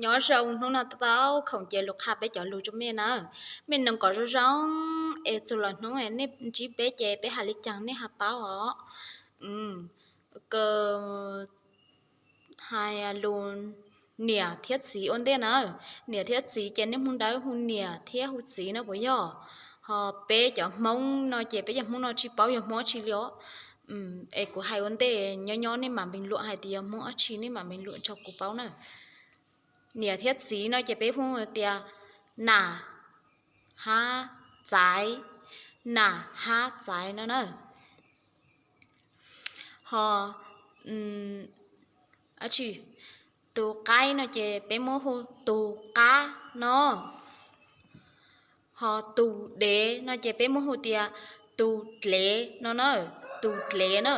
Nyob zoo, hnub no tau khoom ces lug qha peb cov lug rua mej na. Mej noog kom zoo zoo es txug los hnub nej ntsib peb ces peb has le caag nej has paub os. Kws has lug niam thiab txiv ua ntej na. Niam thiab txiv ces nej Hmoob Dawb hu niam thiab hu txiv no puas yog? Ho peb cov Hmoob no ces peb cov Hmoob no tsi paub yog Hmoob dab tsi li os. Es kuv hais ua ntej, nyob nyob nej mam bình luận hais tias yog Hmoob dab tsi, nej mam bình luận rau kuv paub na. Niam thiab txiv no ces peb hu tias nam hab txaiv, nam hab txaiv no na. Ho tsi, tus qaib no ces peb muab hu tus qab no. Ho tus dev no ces peb muab hu tias tus dlev no na, tus dlev na.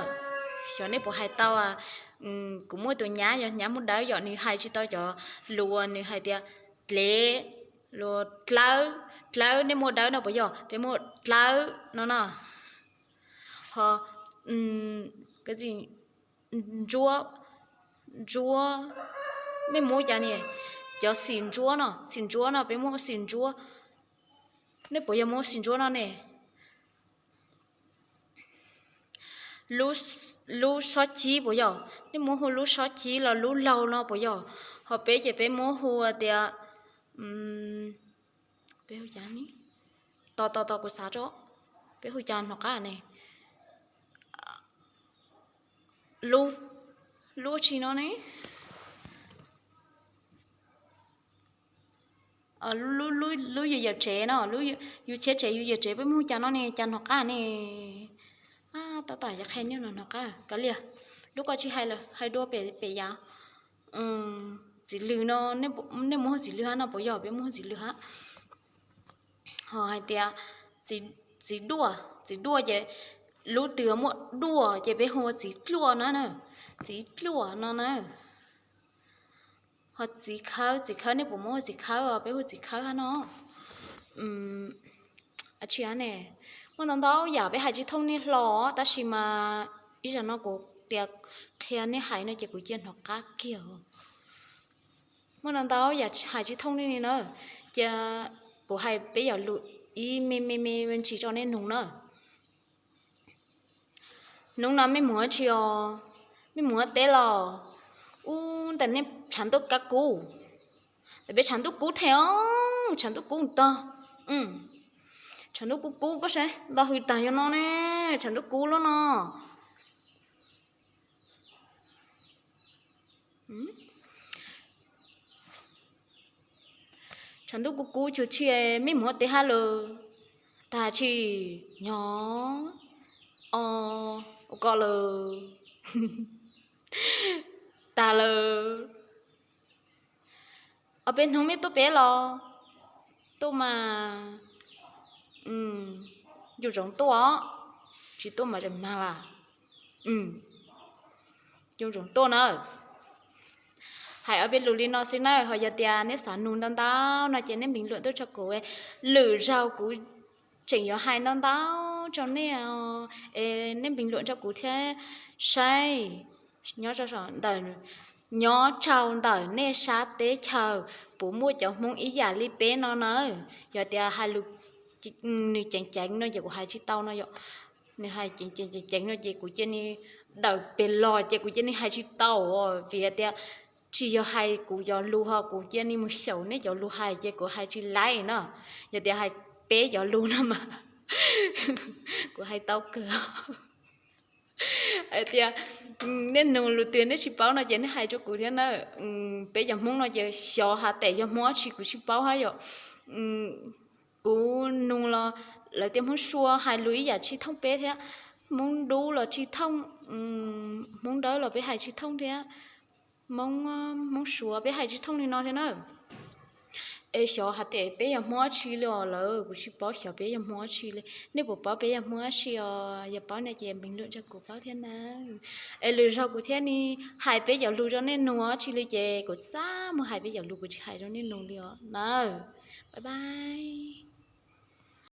Xyov nej puas hais tau, kuv muaj tus nyab yog nyab Hmoob Dawb yom, nws hais tsi tau cov lus, nws hais tias dlev, lus dlawb, dlawb, nej muaj Dawb no puas yog? Peb muaj dlawb no na. Ho ntsuab, ntsuab, mej muab cas ne, cov xim ntsuab no, xim ntsuab no peb muab xim ntsuab. Nej puas yog muab xim ntsuab no ne? Lub sob cib puas yog? Nej muab hu lub sob cib los lub laug no puas yog? Ho peb ces peb muab hu tias, peb hu cas ne? Tos tos tos kuv xav tso, peb hu cas hnov qab ne? Lub, lub tsi no ne? Lub yus yawm tsev no, yus cheb tsev yus yawm tsev peb muab hu cas no ne, cas hnov qab ne? Tab tom yuav qhia nej no hnov qab kav liam. Lub koj tsis hais lawm, hais dua pem yav. Txiv lws no, nej muab hu txiv lws hab no puas yog? Peb muab hu txiv lws hab. Ho hais tias txiv duaj, txiv duaj ces lub twg muaj duaj ces peb hu ua txiv dluaj no na, txiv dluaj no na. Ho txiv khawb, txiv khawb nej puas muab hu txiv khawb? Peb hu txiv khawb hab no. Tsi ne, muaj ntau ntau yam peb hais tsis thooj nej hlo, tab sis mas ib zag no kuv tias qhia nej hais no ces kuv cia hnov qab kiag. Muaj ntau ntau yam hais tsis thooj nej li na, cia kuv hais peb yog lus ib me me me ntsis rau nej nug na. Hnub no mej moog dab tsi os? Mej moog ua teb los? Ub, ntawm nej tshav ntuj kab kub, ntawm peb tshav ntuj kub thiab os, tshav ntuj kub tog. Tshav ntuj kub kub koj saib, nto hws tag yog no ne, tshav ntuj kub lub no. Tshav ntuj kub kub cuag tsi, mej moog ua teb hab lawm? Tag tsi, nyob, o, ua ko lawm, tag lawm. Ob peb hnub mej tuaj peb los? Tuaj mas, yuj zoov tuaj, tsis tuaj mas tseem mag las. Yuj zoov tuaj na. Hais ob peb lus li no xwb na, ho yog tias nej xav nug ntau ntau no ces nej bình luận tuaj rau kuv, lwm zaug kuv tseem yuav hais ntau ntau rau nej, es nej bình luận rau kuv thiab saib. Nyob rau ntawm, nyob rau ntawm nej sab teb chaws puas muaj cov Hmoob ib yam li peb no na? Yog tias hais lus, nws ceev ceev no ces kuv hais tsis tau no yom. Nws hais ceev ceev ceev ceev no ces kuv cia li, dawm peg los ces kuv cia li hais tsis tau, vim hais tias tsis yog hais kuv cov lus ho kuv cia li mus xyaum nej cov lus hais ces kuv hais tsis laib na. Yog tias hais peb cov lus no mas kuv hais tau kawg. Hais tias nej nug lus twg nej tsis paub no ces nej hais rau kuv thiab na. Peb cov Hmoob no ces xyov has tas yog Hmoob dab tsi kuv tsis paub hab yom. Kuv nug los lawv tias Hmoob Suav hais lus ib yam tsis thooj peb thiab. Hmoob Dub los tsis thooj, Hmoob Dawb los peb hais tsis thooj thiab. Hmoob, Hmoob Suav peb hais tsis thooj li no thiab na. Es xyov has tas peb yog Hmoob dab tsi li os lawm, kuv tsis paub xyov peb yog Hmoob dab tsi li. Nej puas paub peb yog Hmoob dab tsi os? Yog paub no ces bình luận rau kuv paub thiab na. Es lwm zaug kuv thiaj li hais peb cov lus rau nej nug, dab tsi li ces kuv txaj muag hais peb cov lus, kuv tsis hais rau nej nug li os na. Bye bye.